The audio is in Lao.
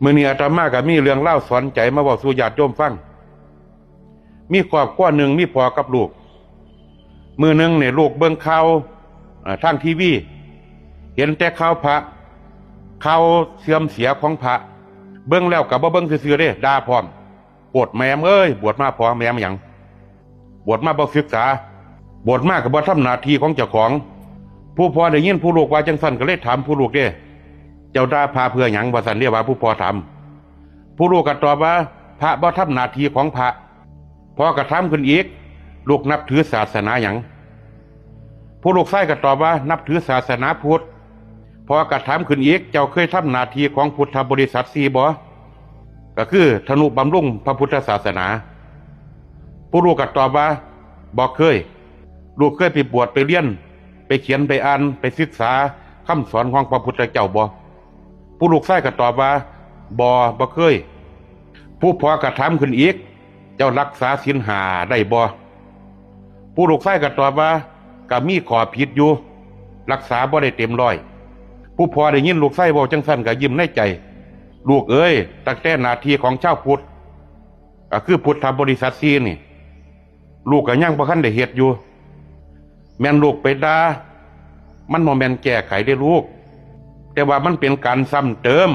ມື້ນີ້ອາດຕະມາກໍມີເລື່ອງລາວສອນໃຈມາເວົ້າສູ່ຍາດໂຍມຟັງ. ມີຄອບຄົວໜຶ່ງ ມີພໍ່ກັບລູກ. ມື້ໜຶ່ງນີ້ລູກເບິ່ງຂ່າວ ເອີ່ ທາງທີວີ ເຫັນແຕ່ຂ່າວພະ, ຂ່າວເສື່ອມເສຍຂອງພະ. ເບິ່ງແລ້ວກໍບໍ່ເບິ່ງຊື່ໆເດ້, ດ່າພ້ອມ. ໂພດແມ່ມເອີຍ, ບວດມາພໍແມ່ມຫຍັງ? ບວດມາບໍ່ສຶກສາ, ບວດມາກໍບໍ່ທຳໜ້າທີ່ຂອງເຈົ້າຂອງ. ຜູ້ພໍ່ໄດ້ຍິນຜູ້ລູກວ່າຈັ່ງຊັ້ນ ກໍເລີຍຖາມຜູ້ລູກເດ້, ເຈົ້າດ່າພະເພື່ອຫຍັງ? ວ່າຊັ້ນເດ້, ວ່າຜູ້ພໍ່ຖາມ. ຜູ້ລູກກໍຕອບວ່າ ພະບໍ່ທຳໜ້າທີ່ຂອງພະ. ພໍ່ກໍຖາມຂຶ້ນອີກ, ລູກນັບຖືສາສະໜາຫຍັງ? ຜູ້ລູກຊາຍກໍຕອບວ່າ ນັບຖືສາສະໜາພຸດ. ພໍ່ກໍຖາມຂຶ້ນອີກ, ເຈົ້າເຄີຍທຳໜ້າທີ່ຂອງພຸດທະບໍລິສັດສີ່ບໍ່? ກໍຄືທະນຸບຳລຸງພະພຸດທະສາສະໜາ. ຜູ້ລູກກໍຕອບວ່າ ບໍ່ເຄີຍ. ລູກເຄີຍໄປບວດ, ໄປຮຽນ, ໄປຂຽນ, ໄປອ່ານ, ໄປສຶກສາຄຳສອນຂອງພະພຸດທະເຈົ້າບໍ່? ຜູ້ລູກຊາຍກໍຕອບວ່າ ບໍ່, ບໍ່ເຄີຍ. ຜູ້ພໍ່ກໍຖາມຂຶ້ນອີກ, ເຈົ້າລັກສາສິນຫ້າໄດ້ບໍ່? ຜູ້ລູກຊາຍກໍຕອບວ່າ ກໍມີຂໍ້ຜິດຢູ່, ລັກສາບໍ່ໄດ້ເຕັມຮ້ອຍ. ຜູ້ພໍ່ໄດ້ຍິນລູກຊາຍເວົ້າຈັ່ງຊັ້ນກໍຍິ້ມໃນໃຈ, ລູກເອີຍ, ຕັ້ງແຕ່ໜ້າທີ່ຂອງຊາວພຸດ ກໍຄືພຸດທະບໍລິສັດສີ່ນີ້ ລູກກໍຍັງບໍ່ທັນໄດ້ເຮັດຢູ່. ແມ່ນລູກໄປດ່າ, ມັນບໍ່ແມ່ນແກ້ໄຂເດ້ລູກ, ແຕ່ວ່າມັນເປັນການຊ້ຳເຕີມ.